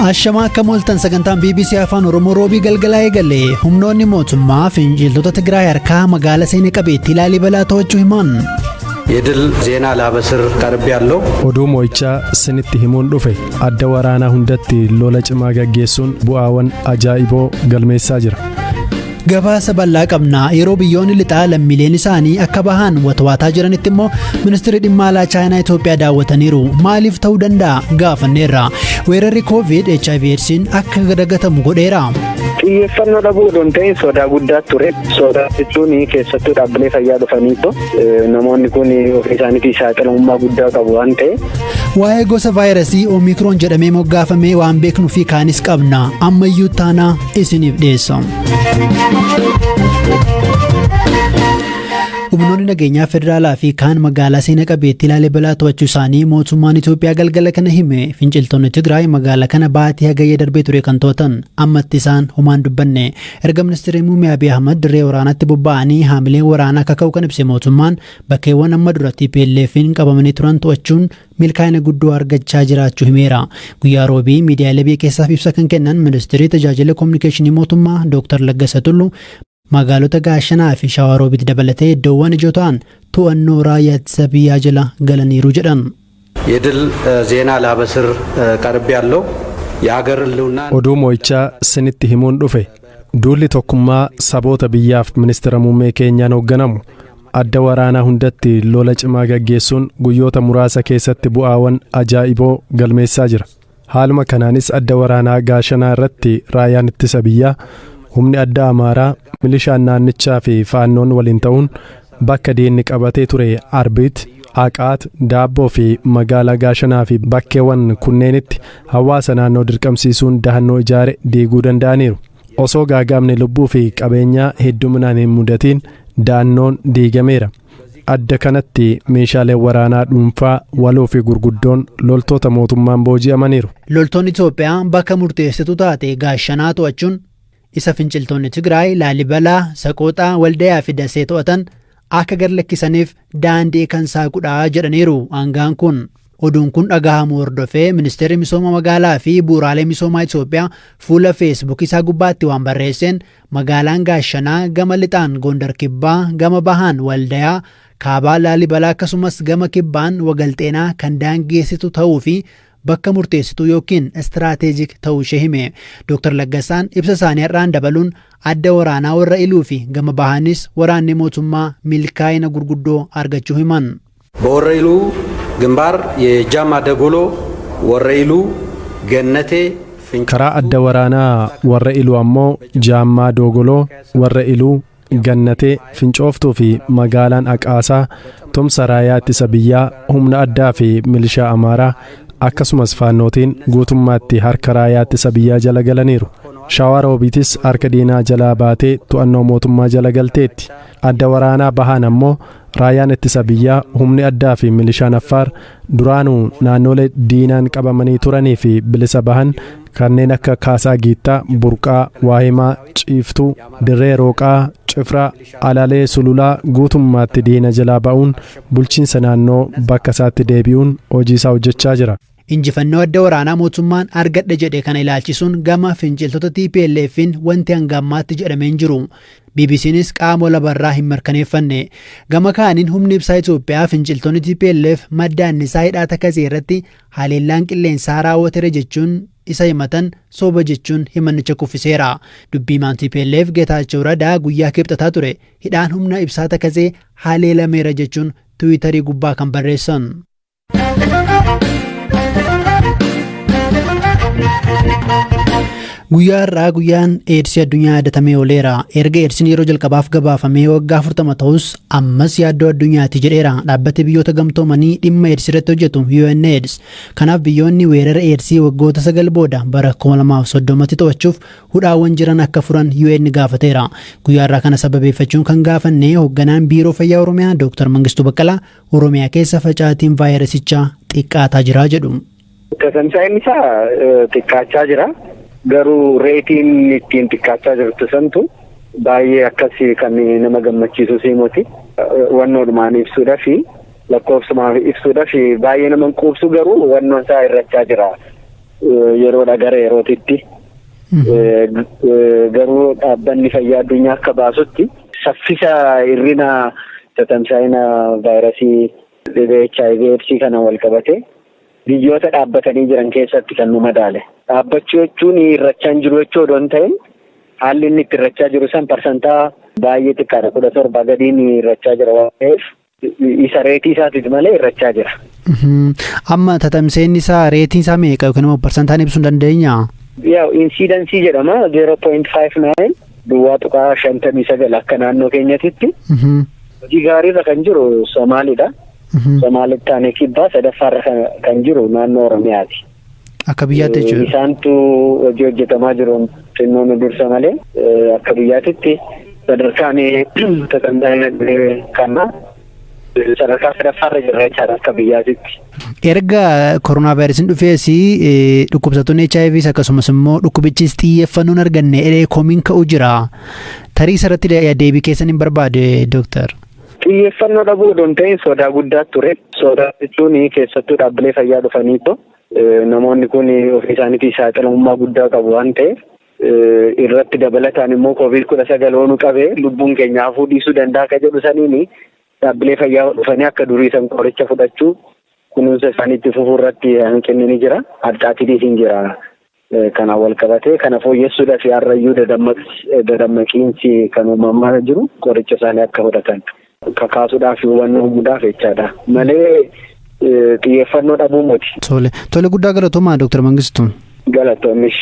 Ashamaa akka mooltan sagantaan BBC Afaan Oromoo roobii galgalaa eegale humnoonni mootummaa finciltoota Tigraay harkaa magaala seenaa qabeettii Laalibalaa to'achuu himan. የድል ዜና ላበስር ቀርብ ያለው Oduu mo'ichaa sinitti himuun dhufe adda waraanaa hundatti lola cimaa gaggeessuun bu'aawwan ajaa'iboo galmeessaa jira. Gabaasa bal'aa qabna yeroo biyyoonni lixaa lammiileen isaanii akka bahan watwaataa jiranitti immoo ministeerri dhimma alaa Chaayinaa Itoophiyaa daawwataniiru. Maaliif ta'uu danda'a gaafanneerra. Weerarri Koovid HIV AIDS'n akka dagatamu godheera. Xiyyeeffannoo dhabuu odoo hin ta'in sodaa guddaa ture. Sodaa jechuun keessattuu dhaabbilee fayyaa dhufaniitu namoonni kun ofii isaaniitii saaxilamummaa guddaa qabu waan ta'e. Waa'ee gosa vaayirasii Oomikroon jedhamee moggaafame waan beeknuu fi kaanis qabna. Ammayyuu taanaa isiniif dhiyeessa. Humnoonni nageenyaa federaalaa fi kaan magaalaa seenaa qabeettii Laalibalaa to'achuu isaanii mootummaan Itoophiyaa galgala kana hime. Finciltoonni Tigraay magaalaa kana baatii hagayyee darbee ture kan to'atan ammatti isaan homaan dubbanne. Erga ministeerri muummee Abiy Ahmad dirree waraanaatti bobba'anii haamileen waraanaa akka ka'u kan ibse mootummaan bakkeewwan amma dura TPLF'n qabamanii turan to'achuun milkaa'ina guddoo argachaa jiraachuu himeera. Guyyaa roobii miidiyaalee biyya keessaaf ibsa kan kennan ministeerri tajaajila koominikeeshinii mootummaa Dr. Laggasa Tulluu magaalota Gaashanaa fi Shawaroobitti dabalatee iddoowwan ijoo ta'an to'annoo raayyaa ittisa biyyaa jala galaniiru jedhan. የድል ዜና ላበስር ቀርብ ያለው የሀገር ህልውና Oduu mo'ichaa sinitti himuun dhufe duulli tokkummaa saboota biyyaaf ministeera muummee keenyaan hoogganamu adda waraanaa hundatti lola cimaa gaggeessuun guyyoota muraasa keessatti bu'aawwan ajaa'iboo galmeessaa jira. Haaluma kanaanis adda waraanaa Gaashanaa irratti raayyaan ittisa biyyaa humni adda Amaaraa milishaan naannichaa fi faannoon waliin ta'uun bakka diinni qabatee ture Arbiit, Aqaat, Daabboo fi magaalaa Gaashanaa fi bakkeewwan kunneenitti hawaasa naannoo dirqamsiisuun dahannoo ijaare diiguu danda'aniiru. Osoo gaagaamni lubbuu fi qabeenyaa hedduminaan hin mudatiin da'annoon diigameera. Adda kanatti meeshaaleen waraanaa dhuunfaa waloo fi gurguddoon loltoota mootummaan booji'amaniiru. Loltoonni Itoophiyaa bakka murteessituu taate Gaashanaa to'achuun isa finciltoonni Tigraay Laalibalaa, Saqooxaa, Waldayaa fi Dasee to'atan akka gad lakkisaniif daandii kan saaqudhaa jedhaniiru aangaan kun. Oduun kun dhagahamu hordofee ministeerri misooma magaalaa fi bu'uuraalee misoomaa Itoophiyaa fuula Feesbuuk isaa gubbaatti waan barreesseen magaalaan Gaashanaa gama lixaan Gondar Kibbaa, gama bahaan Waldayaa, kaabaa Laalibalaa akkasumas gama kibbaan Wagalxeenaa kan daangeessitu ta'uu fi bakka murteessituu yookiin strategic ta'uu ishee hime. Dr. Laggasaan ibsa isaanii har'aan dabaluun adda waraanaa warra iluu fi gama bahaanis waraanni mootummaa milkaa'ina gurguddoo argachuu himan. በወረኢሉ ግንባር የጃማ ደጎሎ፣ ወረኢሉ፣ ገነቴ፣ Karaa adda waraanaa warra iluu ammoo Jaammaa Doogoloo, warra iluu, Gannatee, Fincooftuu fi magaalaan Aqaasaa tumsa raayyaa ittisa biyyaa humna addaa fi milishaa Amaaraa akkasumas faannootiin guutummaatti harka raayyaa ittisa biyyaa jala galaniiru. Shawaa Roobiitis harka diinaa jalaa baatee to'annoo mootummaa jala galteetti. Adda waraanaa bahaan ammoo raayyaan ittisa biyyaa humni addaa fi milishaan Affaar duraanuu naannolee diinaan qabamanii turanii fi bilisa bahan kanneen akka Kaasaa Giittaa, Burqaa, Waahimaa, Ciiftuu, Dirree Rooqaa, Cifraa, Alalee Sululaa guutummaatti diina jalaa ba'uun bulchiinsa naannoo bakka isaatti deebi'uun hojii isaa hojjechaa jira. Injifannoo adda waraanaa mootummaan argadhe jedhe kana ilaalchisuun gama finciltoota TPLF'n wanti hanga ammaatti jedhamee hin jiru. BBCnis qaama labarraa hin mirkaneeffanne. Gama kaaniin humni ibsaa Itoophiyaa finciltoonni TPLF madda annisaa hidhaa Takazee irratti haleellaan qilleensaa raawwateera jechuun isa himatan soba jechuun himannicha kuffiseera. Dubbii himaan TPLF Geetaachoo Radaa guyyaa kibxataa ture hidhaan humna ibsaa Takazee haleelameera jechuun Tiwiitarii gubbaa kan barreessan. Guyyaa har'aa guyyaan eedsii addunyaa yaadatamee ooleera. Erga eedsiin yeroo jalqabaaf gabaafamee waggaa 40 ta'us ammas yaaddoo addunyaati jedheera. Dhaabbati biyyoota gamtoomanii dhimma eedsii irratti hojjetu UNAIDS. Kanaaf biyyoonni weerara eedsii waggoota 9 booda bara 2030tti to'achuuf hudhaawwan jiran akka furan UN gaafateera. Guyyaa har'aa kana sababeeffachuun kan gaafanne hoogganaan Biiroo Fayyaa Oromiyaa Dr. Mangistuu Baqqalaa Oromiyaa keessa facaatiin vaayirasichaa xiqqaataa jira jedhu. Tamsa'inni isaa xiqqaachaa jira. Garuu reetiin ittiin xiqqaachaa jirtu santu baay'ee akkas kan nama gammachiisu siimoti. Wannoodhumaan ibsuudhaa fi lakkoofsumaan ibsuudhaa fi baay'ee nama quubsu garuu wannoon isaa hir'achaa jira. Yeroodha gara yerootitti. Garuu dhaabbanni fayyaa addunyaa akka baasutti saffisa hir'ina tatamsa'ina vaayirasii dhibee HIV AIDS kana wal qabate biyyoota dhaabbatanii jiran keessatti kan nu madaale. Dhaabbachuu jechuun hir'achaa hin jiru jechuu odoo hin ta'in, haalli inni itti hir'achaa jiru san parsantaa baay'ee xiqqaadha. 17 gadiin hir'achaa jira waan ta'eef, isa reetii isaatiif malee hir'achaa jira. Amma tatamseenni isaa, reetiin isaa meeqa yookiin immoo parsantaan ibsuu hin dandeenyaa? Yaa, incidence jedhama, 0.59, 0.59 akka naannoo keenyatitti. Hojii gaariirra kan jiru Somaaliidha. Somaalitti aanee kibbaa, sadaffaarra kan jiru naannoo Oromiyaati. Akka biyyaatti jechuudha. Isaantu hojii hojjetamaa jiru xinnoo nu dursa malee, akka biyyaatitti sadarkaan tatamsa'ina kana sadarkaa sadaffaarra jirra jechaadha akka biyyaatitti. Erga koronaa vaayirasiin dhufees dhukkubsattoonni HIVs akkasumas immoo dhukkubichis xiyyeeffannoon arganne eree komiin ka'u jira. Tarii isarratti deebii keessan hin barbaade, dooktar. Xiyyeeffannoo dhabuu odoo hin ta'in sodaa guddaa ture. Sodaa jechuun keessattuu dhaabbilee fayyaa dhufaniitu namoonni kun ofii isaaniitii saaxilamummaa guddaa qabu waan ta'eef, irratti dabalataan immoo COVID 19 hoonuu qabee lubbuun keenya hafuu dhiisuu danda'a akka jedhu saniini dhaabbilee fayyaa dhufanii akka durii san qoricha fudhachuu, kunuunsa isaaniitti fufuu irratti hanqinni ni jira. Harcaatiinis hin jira. Kanaan wal qabatee kana fooyyessuudhaaf har'ayyuu dadammaqiinsi kan uumamaa jiru qoricha isaanii akka fudhatan kakaasuudhaaf, hubannoo uumuudhaaf jechaadha. Malee xiyyeeffannoo dhabuu miti. Tole, tole, guddaa galatoomaa, Dooktar Mangistuu. Galatoomis.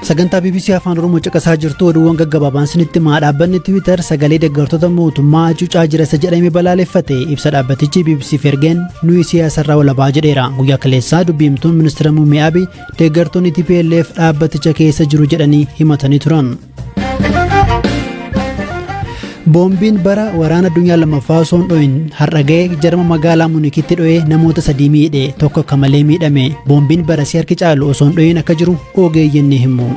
Sagantaa BBC Afaan Oromoo caqasaa jirtu. Oduuwwan gaggabaabaan sinitti himaa. Dhaabbanni Tiwiitar sagalee deeggartoota mootummaa hacuucaa jira isa jedhame balaaleffate. Ibsa dhaabbatichi BBCf ergeen nuyi siyaasarraa walabaa jedheera. Guyyaa kaleessaa dubbiimtuun ministeera muummee Abiy deeggartoonni TPLF dhaabbaticha keessa jiru jedhanii himatanii turan. Boombiin bara waraana addunyaa lammaffaa osoo hin dho'in har'a ga'e jarma magaalaa Munikitti dho'ee namoota sadii miidhe, tokko akka malee miidhame. Boombiin barasii harki caalu osoo hin dho'in akka jiru ogeeyyiin ni himu.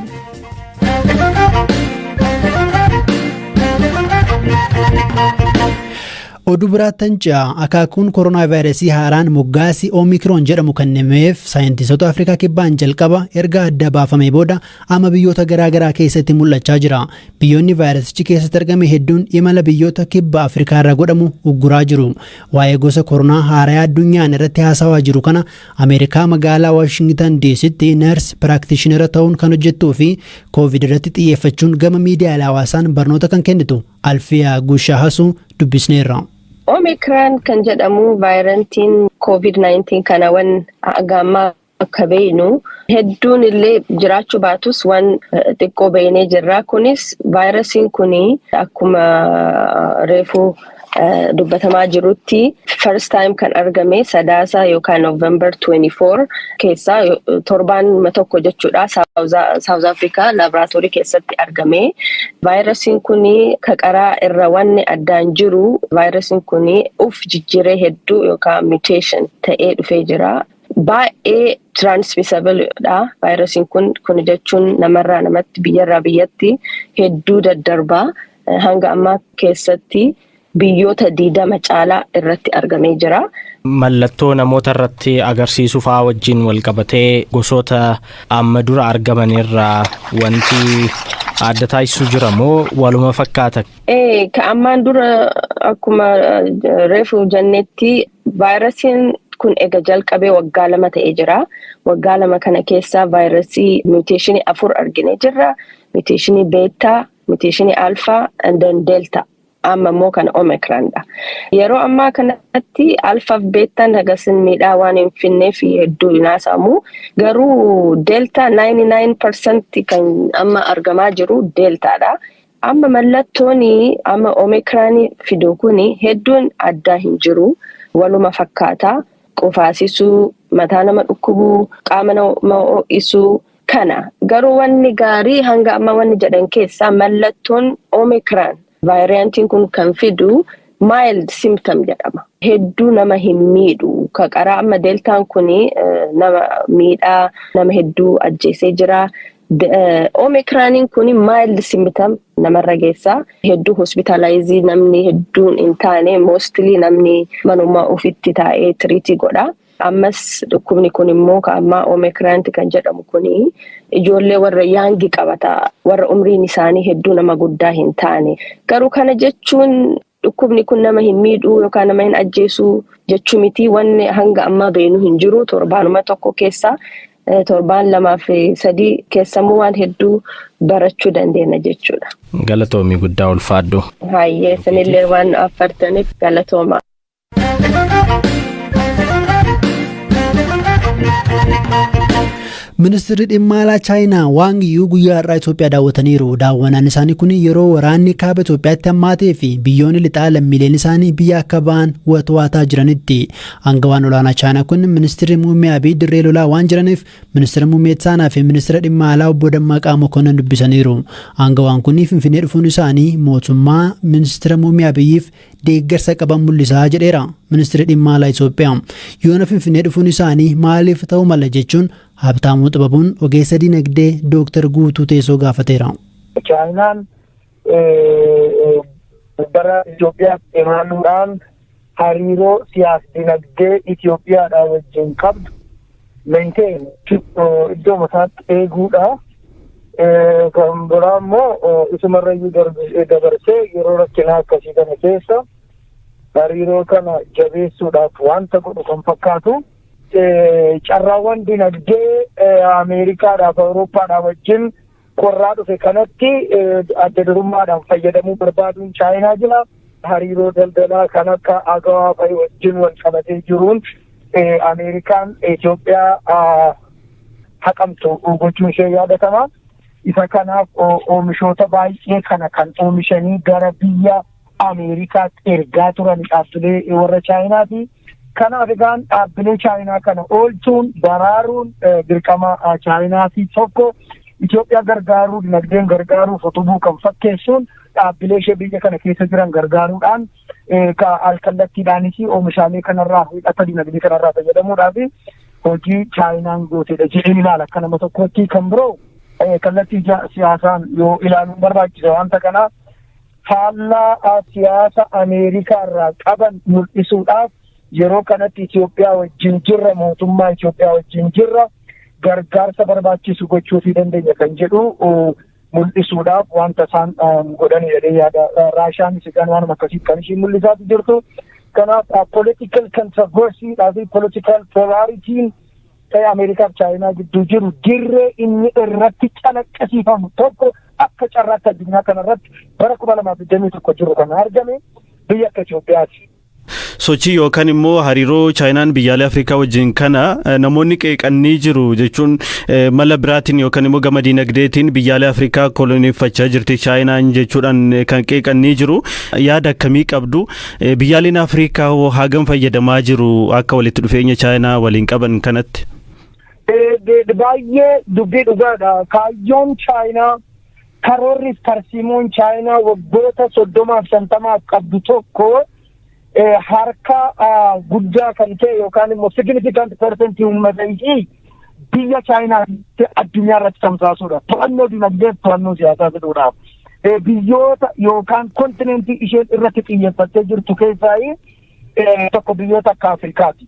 Oduu biraattan ce'a. Akaakuun koronaa vaayirasii haaraan moggaasi Oomikroon jedhamu kennameef saayintistoota Afrikaa Kibbaan jalqaba erga adda baafamee booda amma biyyoota garaa garaa keessatti mul'achaa jira. Biyyoonni vaayirasichi keessatti argame hedduun imala biyyoota kibba Afrikaa irraa godhamu ugguraa jiru. Waa'ee gosa koronaa haaraa addunyaan irratti haasawaa jiru kana Ameerikaa magaalaa Waashingtan DCtti nurse practitioner ta'uun kan hojjettuu fi Koovid irratti xiyyeeffachuun gama miidiyaalee hawaasaan barnoota kan kennitu Alfiyaa Gushaa Hasuu dubbisneerra. Omicron kan jedhamu vaayiraantiin COVID-19 kana wan hanga ammaa akka beeknu hedduun illee jiraachuu baatus waan xiqqoo beeknee jirra. Kunis vaayirasiin kun akkuma reefu dubbatamaa jirutti first time kan argame Sadaasa yookaan November 24 keessaa, torbaan tokko jechuudha, South Africa laaboraatoorii keessatti argame. Vaayirasiin kun kaqaraa irra wanni addaan jiru, vaayirasiin kun uf jijjiiree hedduu yookaan mutation ta'ee dhufee jira. Baay'ee transmissible dha vaayirasiin kun. Kun jechuun namarraa namatti, biyyarraa biyyatti hedduu daddarbaa. Hanga ammaa keessatti biyyoota 20 caalaa irratti argamee jira. Mallattoo namoota irratti agarsiisuu fa'aa wajjin wal qabatee gosoota amma dura argaman irraa wanti adda taasisu jira moo waluma fakkaata? Ka ammaan dura akkuma reefu jennetti vaayirasiin kun ega jalqabee waggaa 2 ta'ee jira. Waggaa 2 kana keessa vaayirasii mutation afur arginee jirra. Mutation beta, mutation alpha and then delta. Amma immoo kan Omicron dha. Yeroo ammaa kanatti alpha fi betaan hagasin miidhaa waan hin finneef hedduu hin haasamu. Garuu delta, 99% kan amma argamaa jiru deltaadha. Amma mallattoon amma Omicron fidu kun hedduun addaa hin jiru. Waluma fakkaata. Qufaasisuu, mataa nama dhukkubuu, qaama nama ho'isuu kana. Garuu wanni gaarii hanga amma wanni jedhan keessaa mallattoon Omicron vaariyaantiin kun kan fidu mild symptom jedhama. Hedduu nama hin miidhu. Ka qaraa amma deltaan kun nama miidhaa, nama hedduu ajjeesee jira. Omicroniin kun mild symptom namarra geessaa. Hedduu hospitalize namni hedduun hin taane, mostly namni manuma ofitti taa'ee treat godha. Ammas dhukkubni kun immoo ammaa Omicronti kan jedhamu kun ijoollee warra young qabata, warra umriin isaanii hedduu nama guddaa hin taane. Garuu kana jechuun dhukkubni kun nama hin miidhuu yookaan nama hin ajjeesuu jechuu miti. Wanni hanga ammaa beenu hin jiru. Torbaanuma tokko keessa, torbaan 2 fi 3 keessamuu waan hedduu barachuu dandeenya jechuudha. Galatoomii, guddaa ulfaadhu. Hayyee, isinillee waan affartaniif galatooma. Ministeerri dhimma alaa Chaayinaa Waang Yuu guyyaa har'aa Itoophiyaa daawwataniiru. Daawwannaan isaanii kun yeroo waraanni kaaba Itoophiyaatti hammaatee fi biyyoonni lixaa lammiileen isaanii biyya akka ba'an watwaataa jiranitti. Aangawaan olaanaa Chaayinaa kun ministeerri muummee Abiy dirree lolaa waan jiraniif ministeera muummee Ittaanaa fi ministeera dhimma alaa obbo Dammaqaa Mokonnon dubbisaniiru. Aangawaan kun Finfinnee dhufuun isaanii mootummaa ministeera muummee Abiyyiif deeggarsa qaban mul'isaa jedheera ministeerri dhimma alaa Itoophiyaa. Yoona Finfinnee dhufuun isaanii maaliif ta'uu mala jechuun Habtaamuu Xibabuun ogeessa dinagdee Dooktar Guutuu Teessoo gaafateera. Chaayinaan bara Itoophiyaatti imaluudhaan hariiroo siyaas-dinagdee Itoophiyaadhaa wajjin qabdu maintain, iddoo isaatti eeguudha. Kan biraa immoo isumarrayyuu dabarsee yeroo rakkinaa akkasii kana keessa hariiroo kana jabeessuudhaaf wanta godhu kan fakkaatu. Carraawwan dinagdee Ameerikaadhaaf Awurooppaadhaaf wajjin qorraa dhufe kanatti adda durummaadhaan fayyadamuu barbaaduun Chaayinaa jira. Hariiroo daldalaa kan akka AGOA fa'i wajjin wal qabatee jiruun Ameerikaan Itoophiyaa haqamtu gochuun ishee yaadatama. Isa kanaaf oomishoota baay'ee kana kan oomishanii gara biyya Ameerikaatti ergaa turan dhaabbilee warra Chaayinaati. Kanaaf egaan dhaabbilee Chaayinaa kana oolchuun baraaruun dirqama Chaayinaati tokko. Itoophiyaa gargaaruu, dinagdeen gargaaruuf utubuu kan fakkeessuun dhaabbilee ishee biyya kana keessa jiran gargaaruudhaan alkallattiidhaanis oomishaalee kanarraa hidhata dinagdee kanarraa fayyadamuudhaaf hojii Chaayinaan gootedha jedheen ilaala akka nama tokkotti. Kan biroo kallattii siyaasaan yoo ilaaluun barbaachisa wanta kana, faallaa siyaasa Ameerikaa irraa qaban mul'isuudhaaf yeroo kanatti Itoophiyaa wajjin jirra, mootummaa Itoophiyaa wajjin jirra, gargaarsa barbaachisu gochuufii dandeenya kan jedhu mul'isuudhaaf wanta isaan godhanidha jedhee yaada. Raashaanis egaan waanuma akkasii kan ishiin mul'isaa jirtu. Kanaaf political controversy fi political polarityn Ameerikaa fi Chaayinaa gidduu jiru dirree inni irratti calaqqisiifamu tokko akka carraatti addunyaa kanarratti bara 2021 jiru kan argame biyya akka Itoophiyaati. Sochii yookaan immoo hariiroo Chaayinaan biyyaalee Afrikaa wajjin kana namoonni qeeqannii jiru, jechuun mala biraatiin yookaan immoo gama dinagdeetiin biyyaalee Afrikaa koloneeffachaa jirti Chaayinaan jechuudhaan kan qeeqannii jiru. Yaada akkamii qabdu? Biyyaaleen Afrikaa hoo hagam fayyadamaa jiru akka walitti dhufeenya Chaayinaa waliin qaban kanatti? Baay'ee dubbii dhugaadha. Kaayyoon Chaayinaa, karoorri tarsiimoon Chaayinaa waggoota 30f 50f qabdu tokko harka guddaa kan ta'e yookaan immoo significant percentii uummata ishii biyya Chaayinaatti addunyaa irratti tamsaasuudha. To'annoo dinagdee, to'annoo siyaasaa fiduudhaaf. Biyyoota yookaan kontinentii isheen irratti xiyyeeffattee jirtu keessaa tokko biyyoota akka Afrikaati.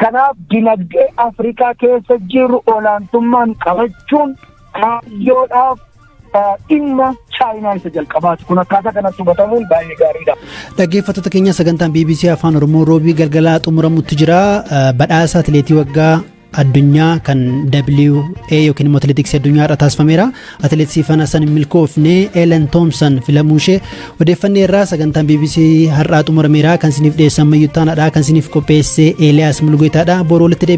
Kanaaf dinagdee Afrikaa keessa jiru olaantummaan qabachuun kaayyoodhaaf dhimma Chaayinaa isa jalqabaati. Kun akkaataa kanatti hubatamuun baay'ee gaariidha. Dhaggeeffattoota keenya, sagantaan BBC Afaan Oromoo roobii galgalaa xumuramutti jira. Badhaasa atileetii waggaa addunyaa kan WA yookiin immoo atileetiksii addunyaa irra taasifameera. Atileet Siifan Hasan milkoofne, Elen Thoomson filamuu ishee odeeffannee irraa sagantaan BBC har'aa xumurameera. Kan isiniif dhiyeessan Mayyuttaanaadha. Kan isiniif qopheesse Eeliyaas Mulgeetaadha. Boruu walitti deebi'a.